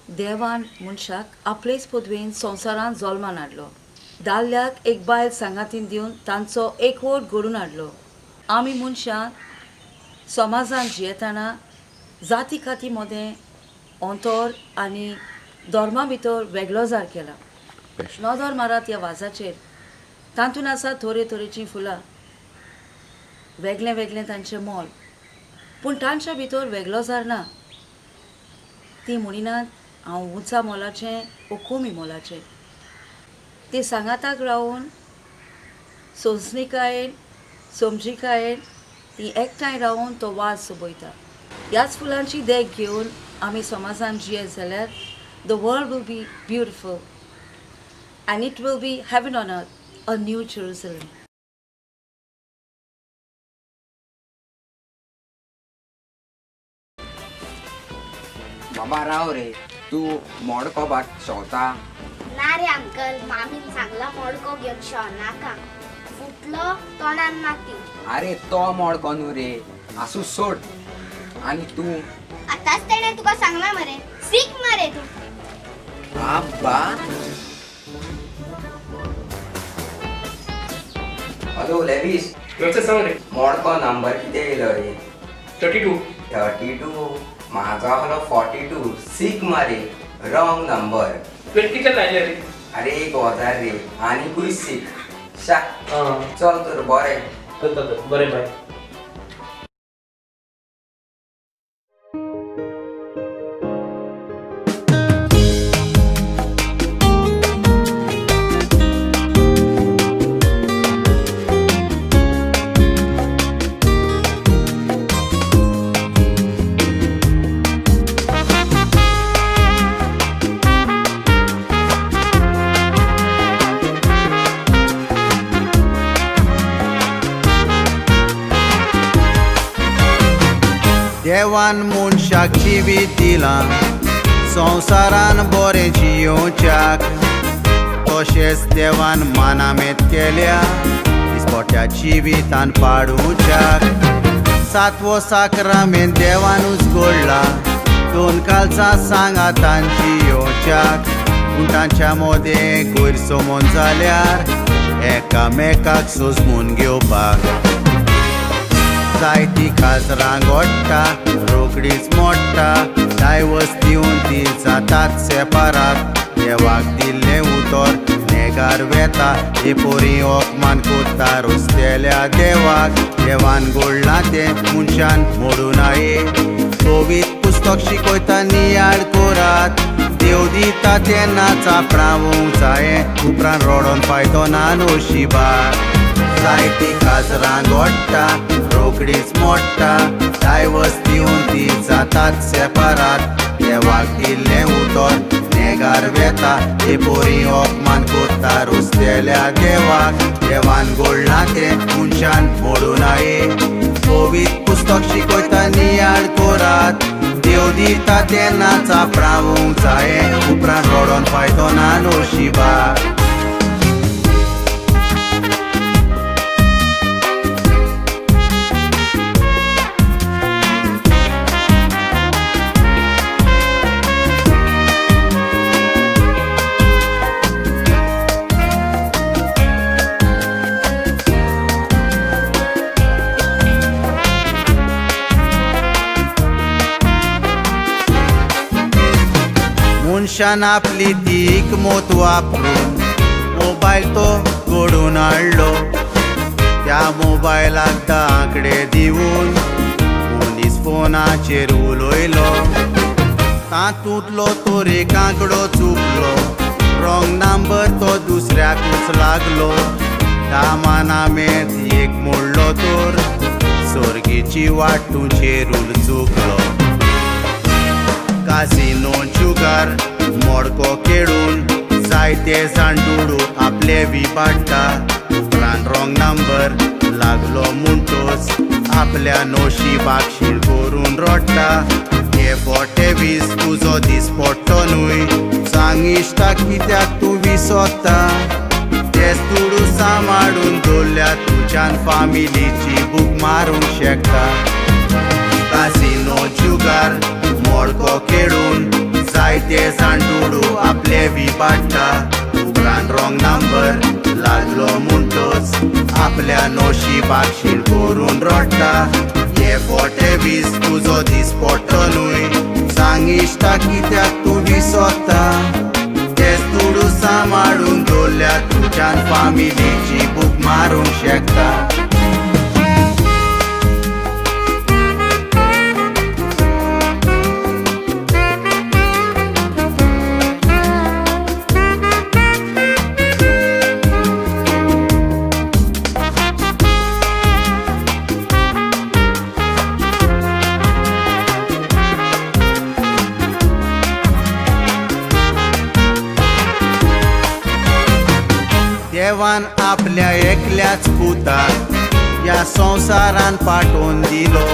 देवान मनशाक आपलेच पदवेन संवसारांत जल्मान हाडलो. दादल्याक एक बायल सांगातीन दिवन तांचो एकवट घडून हाडलो. आमी मनशां समाजांत जियेतना जाती काती मदें अंतर आनी धर्मा भितर वेगळोजार केला. नदर मारात ह्या वाजाचेर, तातूंत आसा तरे तरेचीं फुलां, वेगळें वेगळें तांचें मोल, पूण तांच्या भितर वेगळोजार ना. ती म्हणिनात हांव उंचा मोलाचें वो कमी मोलाचें. ती सांगाताक रावन सोंसणिकायेन समजिकायेन ती एकठांय रावन तो वाज सोबयता. ह्याच फुलांची देख घेवन आमी समाजान जियेत जाल्यार the world will be beautiful and it will be heaven on earth, a new Jerusalem. बाबा राव रे, तू मोडको बाट शोवता? ना रे अंकल, मामीन सांगला मोडको घेवन शोनाका, फुटलो तोंडान माती. अरे तो मोडको न्हू रे, आसूं सोड. आनी तूं? आतांच तेणें तुका सांगला मरे, सीक मरे तूं. आब्बा. हॅलो लेवीस, व्यवस्थित सांग रे. मोडको नंबर कितें येयलो रे? 32. 32? म्हाजो आहलो 42. सीक मरे, रॉंग नंबर. तुवें कितले लायले रे? अरे 1000 रे, आनीकूय सीक. शा, आं, चल तर बरें. चल चल, बरें, बाय. देवान मनशाक जिवीत दिलां, संवसारान बरें जियोवच्याक. तशेंच देवान मानामेत केल्या दिसपट्या जिवितान पाडूच्याक. सातवो साक्रामेंत देवानूच घडला, दोन कालचां सांगातान जियोवच्याक. पूण तांच्या मदें गैरसमज जाल्यार एकामेकाक सोजमून घेवपाक. जायती काजरां गोडटा, रोकडीच मोडटा, डायवर्स दिवन ती जातात सेपारात. देवाक दिल्लें उतर नेगार वेता, हे पोरी अपमान कोत्ता रस्तेल्या देवाक. देवान गोडलां तें मनशान मोडूं नये. पवित्र पुस्तक शिकयता नियाळ करात, देव दिता तेन्ना चापडावंक जाये, उपरांत रडोन फायदो ना नशिबाक. जायती काजरां गोडटा, रोकडीच मोडटा, डायवर्स दिवन ती जातात सेपारात. देवाक दिल्लें उतर नेगार वेता, हे पोरी अपमान कोत्ता रस्तेल्या देवाक. देवान गोडलां तें मनशान मोडूं नये. पवित्र पुस्तक शिकयता नियाळ करात, देव दिता तेन्ना चापडावंक जाये, उपरांत रडोन फायदो ना नशिबाक. मनशान आपली तीक मोत वापरून मोबायल तो घडोवन हाडलो. त्या मोबायलाक 10 आंकडे दिवन मनीस फोनाचेर उलयलो. तातूंतलो तर एक आंकडो चुकलो, रॉंग नंबर तो दुसऱ्याकूच लागलो. 10 मानामेत एक मोडलो तर सोर्गीची वाट तुजेरूल चुकलो. कासिनो जुगार मोडको खेळून जायते जाण दुडू आपले विपाडटा. उपरांत रॉंग नंबर लागलो म्हणटोच आपल्या नशिबाक शीण करून रडटा. हे फोटे वीस तुजो दीस पडटो न्हय, सांग इश्टा कित्याक तूं विसरता. तेच दुडू सांबाळून दवरल्या तुज्यान फामिलीची बूक मारूंक शकता. कासिनो जुगार मोडको खेळून जायते जाण दुडू आपले विपाडटा. उपरांत रॉंग नंबर लागलो म्हणटोच आपल्या नशिबाक शीण करून रडटा. हे फोटे वीस तुजो दीस पडटलो न्हय, सांग इश्टा कित्याक तूं विसरता. तेच दुडू सांबाळून दवरल्या तुज्यान फामिलीची भूक मारूंक शकता. देवान आपल्या एकल्याच पुताक ह्या संवसारान पाठोवन दिलो.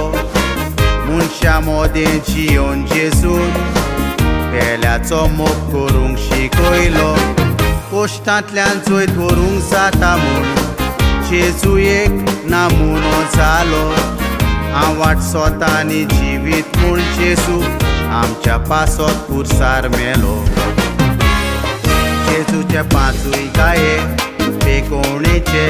मनशां मदें जियोन जेजून पेल्याचो मोग करूंक शिकयलो. कोश्टांतल्यान जैत व्हरूंक जाता म्हूण जेजू एक नमुनो जालो. हांव वाट सोता आनी जिवीत म्हूण जेजू आमच्या पासत पुरसार मेलो. जेजूचे पांचूय गाये पेकोवणेचे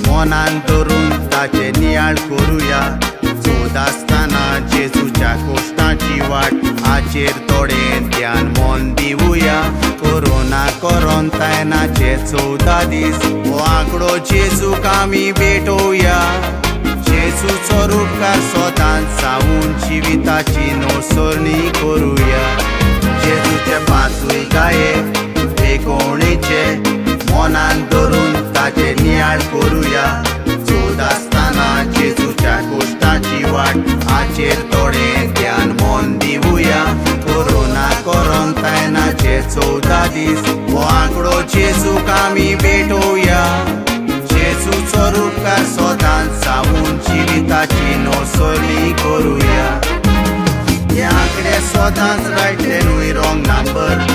मनान धरून ताचे नियाळ करुया. चोद आसतना जेजूच्या कोश्टाची वाट हाचेर थोडें ध्यान मन दिवया. कोरोना कोरोंतायनाचे 14 दीस हो आंकडो जेजूक आमी भेटोवया. जेजूचो रुपकार सदांच जावन जिविताची नवसरणी करुया. जेजूचे पांचूय गाये पेकोवणेचे मनान धरून ताचे नियाळ करुया. चोद आसतना जेजूच्या कोश्टाची वाट हाचेर थोडें ध्यान मन दिवया. कोरोना कोरोंतायनाचे 14 दीस हो आंकडो जेजूक आमी भेटोवया. जेजूचो रुपकार सदांच जावन जिविताची नवसरणी करुया. हे आंकडे सदांच रायटले न्हय रॉंग नंबर.